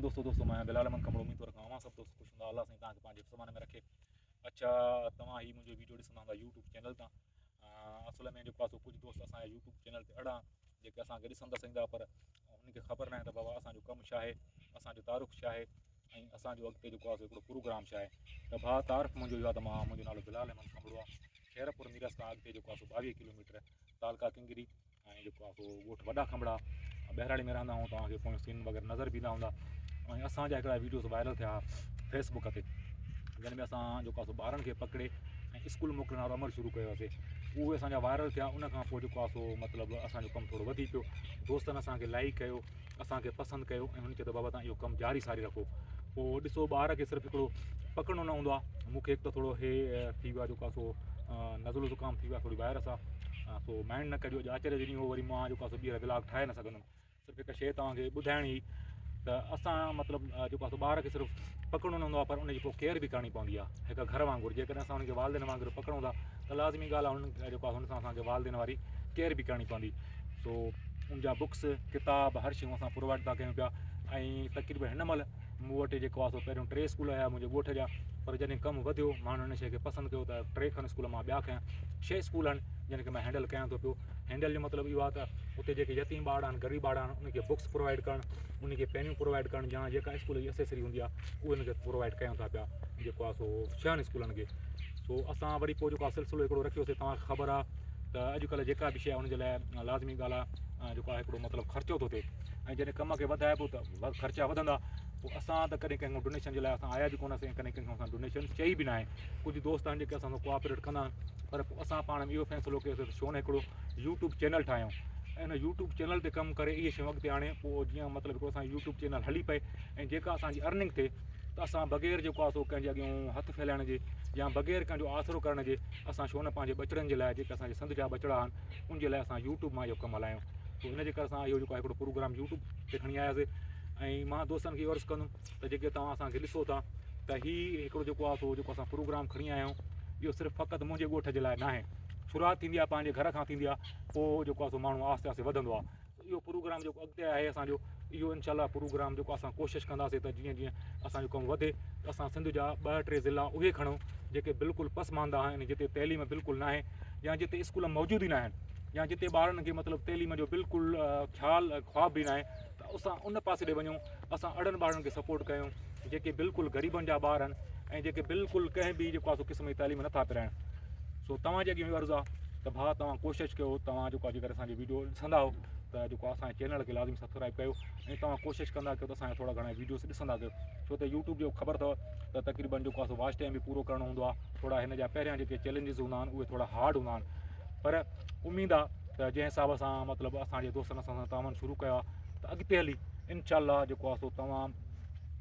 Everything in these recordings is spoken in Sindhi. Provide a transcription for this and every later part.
دوستو دوستو مان آهيان بلال احمد کمڙو اميد ٿو رکان اوهان سڀ دوست خوش هوندا الله سائين توهان کي پنهنجي حفظ امان ۾ رکي اڇا توهان هي منهنجو ويڊيو ڏسندا هوندا يوٽيوب چينل تان اصل ۾ جيڪو آهي سو ڪجهه دوست اسان جا يوٽيوب چينل تي اهڙا جيڪي اسان کي ڏسندا سهندا پر انهن کي خبر ناهي ته بابا اسان جو ڪم ڇا آهي اسان جو تعارف ڇا آهي ۽ اسان جو اڳتي جيڪو آهي سو هڪڙو پروگرام ڇا آهي ته ڀاء تعارف منهنجو اهو آهي ته مان منهنجو نالو بلال احمد کمڙو آهي خيرپور ميرس کان اڳتي جيڪو آهي سو 22 ڪلوميٽر تعلقه ڪنگري ۽ جيڪو آهي سو ڳوٺ وڏا کنڀڙا ٻهراڙي ۾ رهندا آهيون توهان کي پويون سين وغيره نظر به ايندا هوندا ۽ اسان جا هڪڙا ويڊيوز وائرل ٿيا فيس بڪ تي جن ۾ اسان جيڪو آهي سو ٻارن کي پڪڙي ۽ اسڪول موڪلڻ وارو عمل شروع ڪيوسي اهي اسان جا وائرل ٿيا ان کان پوء جيڪو آهي سو مطلب اسان جو ڪم ٿورو وڌي پيو دوستن اسان کي لائڪ ڪيو اسان کي پسند ڪيو ۽ هن چيو ته بابا تان اهو ڪم جاري ساري رکو پوء ڏسو ٻار کي صرف هڪڙو پڪڙڻو نه هوندو آهي مون کي هڪ ته ٿورو هي ٿي ويو آهي جيڪو آهي سو نزلو زڪام ٿي ويو آهي ٿوري وائرس آهي سو مائنڊ نه ڪجو اڄ آچر جو ڏينهن هو وري مان جيڪو آهي سو ٻيهر ولاگ ٺاهي نه سگهندم صرف هڪ شيء توهان کي ٻڌائڻي هئي ته اسان مطلب جيڪو آهي سو ٻار کي صرف پڪڙڻو نه هوندو آهي پر ان جي پوء ڪيئر به ڪرڻي پوندي آهي هڪ گهر وانگر جيڪڏهن اسان ان کي والدين وانگر پڪڙون ٿا ته لازمي ڳالهه آهي انهن جيڪو آهي ان سان اسان کي والدين واري ڪيئر به ڪرڻي پوندي سو ان جا بڪس ڪتاب هر شيون اسان پرووائڊ ٿا ڪيون پيا ۽ تقريبن هن مهل مون وٽ جيڪو آهي سو پهريون ٽي اسڪول آيا منهنجي ڳوٺ جا پر جڏهن ڪم وڌيو ماڻهن ان شيء کي پسند ڪيو ته ٽي کن اسڪول مان ٻيا کنيا ڇهه اسڪول آهن جن کي مان هينڊل ڪيان ٿو پيو هينڊل جو مطلب اهو آهي ته اتي جيڪي يتيم ٻار آهن غريب ٻار آهن انهن کي بڪس پرووائڊ ڪرڻ انهن کي پينيون پرووائڊ ڪرڻ يا جيڪا اسڪول جي اسيسري هوندي آهي اهي انهن کي پرووائڊ ڪيون ٿا پيا جيڪو آهي سو ڇهن اسڪولن کي سو اسان وري پوء جيڪو آهي سلسلو هڪڙو رکيوسي توهان کي خبر آهي ته اڄڪلهه جيڪا به شيء آهي ان جي لاء لازمي ڳالهه آهي جيڪو آهي هڪڙو مطلب خرچو ٿو ٿئي ۽ جڏهن ڪم کي وڌائبو ته خرچا وڌندا پوء اسان ته ڪڏهن ڪنهن کان ڊونيشن جي لاء اسان آيا به ڪونه سين ڪڏهن ڪنهن کان اسان ڊونيشن چئي به ناهي ڪجهه دوست آهن جيڪي اسان سان ڪوآپريٽ ڪندا آهن پر پوء اسان پاڻ ۾ اهو فيصلو ڪيوسي ته ڇو نه هڪڙو يوٽيوب چينل ٺاهيون ۽ ان يوٽيوب چينل تي ڪم ڪري اهي شيون اڳتي آڻي پوء جيئن مطلب هڪڙو اسان يوٽيوب چينل هلي پئي ۽ جيڪا اسان جي ارننگ ٿئي ته اسان بغير جيڪو آهي سو ڪنهن جي اڳيون هٿ ڦهلائڻ جي يا بغير ڪنهن جو آسرو ڪرڻ جي اسان ڇو نه پنهنجي ٻچڙن جي لاء جيڪي اسان جي سنڌ جا ٻچڙا آهن ان جي لاء اسان يوٽيوب مان اهو ڪم هلايون سو ان جي ڪري اسان اهو جيڪو آهي هڪڙو پروگرام يوٽيوب تي کڻي آياسي ۽ مان دوستن کي اهو عرض ڪندم ته جيڪي توهان اسان کي ڏسو ٿا ته هي هڪڙو جيڪو آهي سو جيڪو اسان پروگرام کڻي آيا آهيون اهو صرف فقط منهنجي ڳوٺ جي لاء ناهي شروعات ٿيندي آهي پنهنجي گهر کان ٿيندي آهي پوء جيڪو آهي سو ماڻهو آهستي آهستي وڌندو آهي اهو پروگرام جيڪو اڳتي آهي اسان جو اهو انشاء الله پروگرام جيڪو اسان ڪوشش ڪنداسين ته جيئن جيئن اسان جو ڪم وڌي ته اسان سنڌ جا ٻه ٽي ضلعا اهي کڻون جيڪي بلڪل پسمانده آهن جتي تعليم بلڪل ناهي يا جتي اسڪول موجود ئي ناهن يا جتي ٻارن کي مطلب تعليم جو بلڪل خيال خواب به ناهي ته اسان ان پاسي ڏي وڃون اسان اهڙن ٻارن کي سپورٽ ڪيون جيڪي بلڪل غريبن جا ٻار آهن ۽ جيڪي بلڪل ڪنهن به جيڪو آهي سو قسم جي تعليم نٿا پرائڻ سو توهان جي اڳيان اهو عرض آهي ته ڀاء توهان ڪوشش ڪيو توهان جيڪو آهي جيڪر اسان جي ويڊيو ڏسندا آهيو ته جيڪو اسان جي چينل کي لازمي سبسڪرائب ڪيو ۽ توهان ڪوشش ڪندا ڪيو ته اسان جا ٿورا گهڻا ويڊيوز ڏسندا ڪيو ڇو ته يوٽيوب جو خبر اٿو ته تقريبن جيڪو آهي سو واچ ٽائيم به پورو ڪرڻو هوندو آهي ٿورا هن جا پهريان جيڪي چئلينجز هوندا آهن اهي ٿورا هارڊ هوندا آهن پر اميد آهي ته جنهن حساب سان مطلب اسان جي دوستن اسان سان تعاون شروع ڪيو آهي ته اڳتي هلي انشاء الله جيڪو آهي سو توهان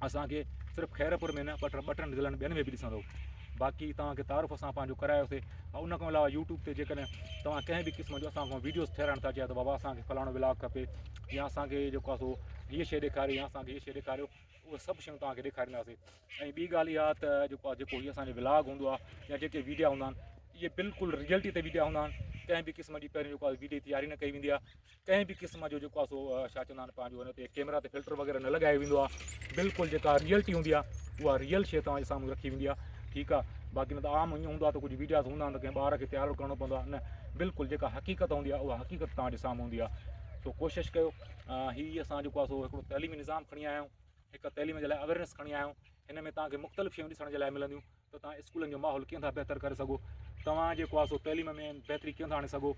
اسان کي صرف خيرپور ۾ نه پر ٻه ٽن ضلعن ٻين ۾ به ڏسندو باقي توهان کي تعارف اسان پنهنجو ڪرايوسي ۽ ان کان علاوه يوٽيوب تي جيڪڏهن توهان ڪنهن به قسم جو اسان کان ويڊيوز ٺهرائڻ ٿا چاهيو ته بابا اسان کي فلاڻو ولاگ کپي يا اسان کي جيڪو آهي سو هيء شيء ڏيکاريو يا اسان کي هيء شيء ڏيکاريو اهي سڀ شيون توهان کي ڏيکارينداسي ۽ ٻي ڳالهه اها ته جيڪو آهي جيڪو هي اسان جو ولاگ هوندو آهي يا جيڪي ويڊيا هوندا آهن اهي بلڪل ريئلٽي تي ويڊيا هوندا آهن ڪنهن به قسم جي پهريون جيڪو آهي ويڊيو تياري نه ڪئي ويندي آهي ڪنهن به قسم جو جيڪو آهي سو ڇا چوندا آهن پنهنجو ان تي ڪيمرا تي فلٽر وغيره نه لڳايو ويندو آهي بلڪل جيڪا ريئلٽي هوندي آهي اها ريئل شيء توهان جي سامهون رکي ويندي آهي ٺيڪ آهي باقي نه ته عام ائين هوندو آهي ته ڪجهه ويڊياز هوندا آهن ته ڪنهن ٻار کي تيار ڪرڻو پوندو آهي نه بلڪل جيڪا حقيقت هوندي آهي اها حقيقت توهان جي سامهون هوندي آهي سو ڪوشش ڪيو هي اسان جيڪو آهي سو هڪڙو تعليمي نظام کڻي آيا آهيون هڪ تعليم جي لاء اويرنس کڻي آيا آهيون هن ۾ توهان کي مختلف شيون ڏسڻ جي لاء ملنديون ته توهان اسڪولن جو ماحول ڪيئن ٿا بهتر ڪري سگهو توهان جيڪو آهي سو تعليم ۾ بهتري ڪيئن ٿا آڻي سگهو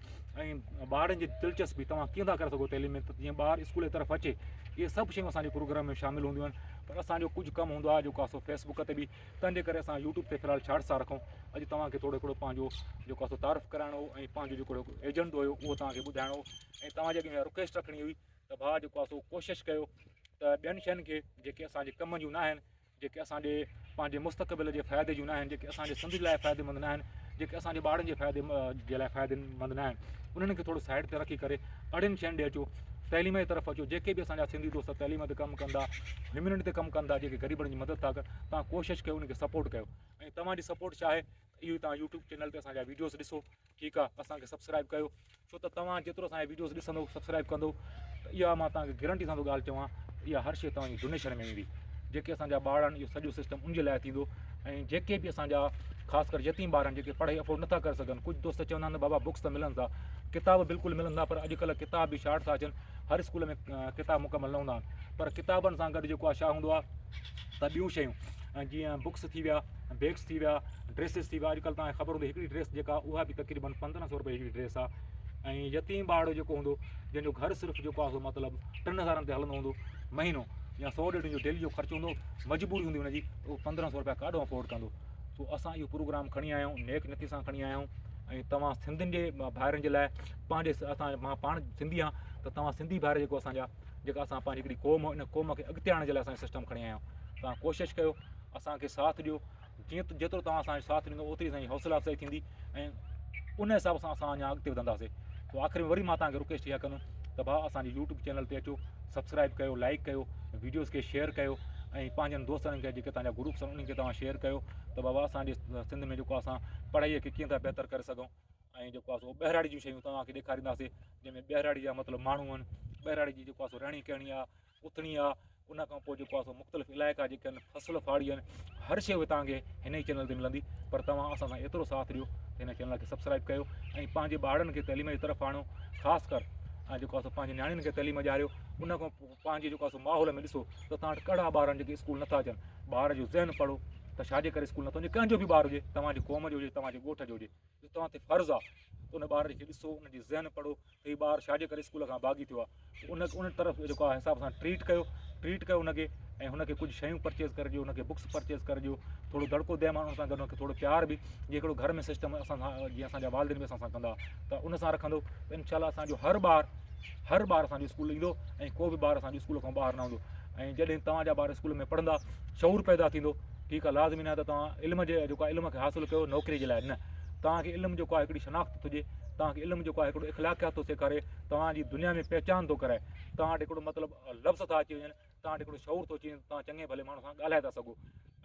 ۽ ٻارن جي دلچسپي توهان ڪيئن ٿا ڪري سگهو تعليم ۾ ته جيئن ٻار اسڪول جي طرف اچي اهي سڀ شيون اسان جي پروگرام ۾ شامل هونديون آهن پر اسان جو ڪجهه ڪم هوندو آهي جيڪو آهي سو فيسبڪ تي به تنهن جي ڪري اسان يوٽيوب تي في الحال شارٽس ٿا رکون اڄ توهان کي ٿورو هڪڙو پنهنجو جيڪو آهي سو تعارف ڪرائڻو هو ۽ پنهنجو جيڪو ايجنڊو هيو اهو توهان کي ٻڌائڻو هو ۽ توهان جي اڳ ۾ رڪويسٽ رکڻي هئي ته ڀاء جيڪو آهي سو ڪوشش ڪيو ته ٻين شين کي جيڪي اسان جي ڪم جون ناهن جيڪي اسان جي پنهنجي مستقبل جي فائدي جون ناهن جيڪي اسان جي سنڌ لاء فائديمند ناهن جيڪي اسان جي ٻارن جي فائدي جي لاء فائديمند ناهن انهن کي ٿورو سائيڊ تي رکي ڪري اهڙين شين ڏي اچو تعليم جي طرف اچو جيڪي به اسان جا سنڌي دوست تعليم تي ڪم ڪندا هيومينٽي تي ڪم ڪندا جيڪي غريبن جي مدد ٿا ڪن توهان ڪوشش ڪيو انهن کي سپورٽ ڪيو ۽ توهان جي سپورٽ ڇا آهي اهو توهان يوٽيوب چينل تي اسان جا ويڊيوز ڏسو ٺيڪ آ اسان کي سبسڪرائب ڪيو ڇو ته توهان جيترو اسان جا ويڊيوز ڏسندو سبسڪرائب ڪندو ته اها مان توهان کي گرنٽي سان ٿو ڳالهه چوان اها هر شيء توهان جي ڊونيشن ۾ ايندي جيڪي اسان جا ٻار آهن اهو سڄو سسٽم ان جي لاء ٿيندو ۽ جيڪي به اسان جا خاص ڪر يتيم ٻار آهن جيڪي پڙهائي افورڊ نٿا ڪري سگهن ڪجهه دوست چوندا آهن بابا بڪس ته ملن ٿا ڪتاب بلڪل ملن ٿا پر اڄڪلهه ڪتاب به شارٽ ٿا اچن هر اسڪول ۾ ڪتاب مڪمل نه هوندا آهن پر ڪتابن سان گڏ جيڪو آهي ڇا هوندو آهي ته ٻيون شيون جيئن بڪس ٿي ويا بيگس ٿي ويا ڊريسز ٿي ويا اڄڪلهه توهان کي خبر هوندي هڪڙي ڊريس جيڪا اها به تقريبن 1500 روپئي جي ڊريس آهي ۽ يتيم ٻارڙو جيڪو هوندو جنهن جو گهر صرف جيڪو آهي سو مطلب 3000 تي هلندو هوندو مهينو يا سو ڏيڍ جو ڊيلي جو خرچ هوندو مجبوري هوندي هن جي اهو 1500 روپيا ڪاڏو افورڊ ڪندو سو اسان اهو پروگرام کڻي آيا آهيون نيڪ نيتي سان کڻي آيا آهيون ۽ توهان سنڌين جي ڀائرن جي لاء پنهنجي اسان مان پاڻ سنڌي آهيان ته توهان سنڌي ڀائر جيڪو اسان جا جيڪا اسان پنهنجي هڪڙي قوم ان قوم کي اڳتي آڻڻ جي لاء اسان سسٽم کڻي آيا آهيون توهان ڪوشش ڪيو اسان کي ساٿ ڏيو جيئن ته جيترو توهان اسان جو ساٿ ڏيندو اوتري اسان جي حوصلا افزائي ٿيندي ۽ ان حساب سان اسان اڃا اڳتي وڌنداسي تو آخر ۾ وري مان توهان کي رڪويسٽ اها ڪندم ته ڀاء اسان جي يوٽيوب چينل تي اچو سبسڪرائب ڪيو لائڪ ڪيو ويڊيوز کي شيئر ڪيو ۽ پنهنجن دوستن کي جيڪي توهان جا گروپس آهن انهن کي توهان شيئر ڪيو ته بابا اسان جي سنڌ ۾ جيڪو اسان پڙهائي کي ڪيئن ٿا بهتر ڪري سگهون ۽ جيڪو آهي سو ٻهراڙي جون شيون توهان کي ڏيکارينداسي جنهن ۾ ٻهراڙي جا مطلب ماڻهو آهن ٻهراڙي جي جيڪو آهي سو رهڻي ڪهڻي آهي اٿڻي آ ان کان پوء جيڪو آ سو مختلف علائقا جيڪي آهن فصل ڦاڙي آهن هر شيء توهان کي هن ئي چينل تي ملندي پر توهان اسان سان ايترو ساٿ ڏيو ته هن چينل کي سبسڪرائب ڪيو ۽ پنهنجي ٻارڙن کي تعليم جي طرف آڻو خاص ڪر ۽ جيڪو آ سو پنهنجي نياڻين کي تعليم ڏياريو ان کان پوء پنهنجي جيڪو آ سو ماحول ۾ ڏسو ته توهان وٽ ڪهڙا ٻار آهن جيڪي اسڪول نٿا اچن ٻار جو ذهن پڙهو ته ڇا جي ڪري اسڪول نٿو وڃي ڪنهن جو به ٻار هجي توهان جي قوم جو هجي توهان جي ڳوٺ جو هجي توهان تي فرض آ ته ان ٻار کي ڏسو ان جي ذهن پڙهو ته هي ٻار ڇا جي ڪري اسڪول کان باغي ٿيو آهي ان ان طرف جيڪو آهي حساب سان ٽريٽ ڪيو ٽريٽ ڪيو ان کي ۽ هن کي ڪجهه شيون پرچيز ڪري ڏيو ان کي بڪس پرچيز ڪري ڏيو ٿورو دڙڪو ديا ماڻهن سان گڏ ان کي ٿورو پيار به جيئن هڪڙو گهر ۾ سسٽم اسان سان جيئن اسان جا والدين به اسان سان ڪندا ته ان سان رکندو ته انشاء الله اسان جو هر ٻار هر ٻار اسان جو اسڪول ايندو ۽ ڪو به ٻار اسان جو اسڪول کان ٻاهر نه هوندو ۽ جڏهن توهان جا ٻار اسڪول ۾ پڙهندا شعور پيدا ٿيندو ٺيڪ آهي لازمي نه آهي ته توهان علم جي جيڪو آهي علم کي حاصل ڪيو نوڪري جي لاء نه توهان کي علم جيڪو آهي هڪڙي شناخت ٿو ڏئي توهان کي علم جيڪو آهي هڪڙو اخلاقيات ٿو سيکاري توهان جي دنيا ۾ پهچان ٿو ڪرائي توهان وٽ هڪڙو مطلب لفظ ٿا اچي وڃن توهان وٽ هڪڙو شعور ٿو اچي وڃي توهان چڱي ڀلي ماڻهو سان ڳالهائي ٿا سگهو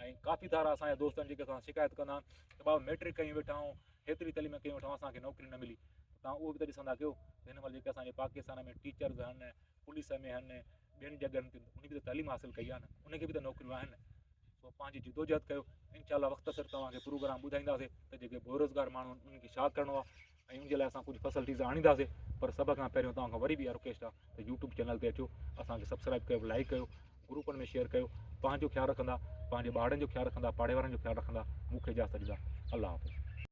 ۽ ڪافي ڌارا اسان جا دوست آهن جيڪي اسان سان شڪايت ڪندا آهن ته بابا ميٽرڪ ڪيون ويٺا آهيون هيتري تعليم ڪيون ويٺا آهيون اسان کي نوڪري نه ملي توهان اهو به ته ڏسندا ڪيو ته هن مهل جيڪي اسان جي پاڪستان ۾ ٽيچرز آهن پوليس ۾ آهن ٻين جڳهن تي ان به ته تعليم حاصل ڪئي آهي نه ان کي به ته نوڪريون آهن سو پنهنجي جدوجهد ڪيو انشاء الله وقت سر توهان کي پروگرام ٻڌائينداسي ته جيڪي بيروزگار ماڻهو آهن انهن کي ڇا ڪرڻو آهي ۽ ان جي لاء اسان ڪجهه فيسلٽيز آڻينداسي پر سڀ کان پهريون توهان کان وري به اها رڪويسٽ آهي ته يوٽيوب چينل تي اچو اسان کي سبسڪرائب ڪيو لائڪ ڪيو گروپن ۾ شيئر ڪيو پنهنجو خيال رکندا پنهنجي ٻارڙن جو خيال رکندا پاڙي وارن جو خيال رکندا مون کي اجازت ڏيندا الله حافظ.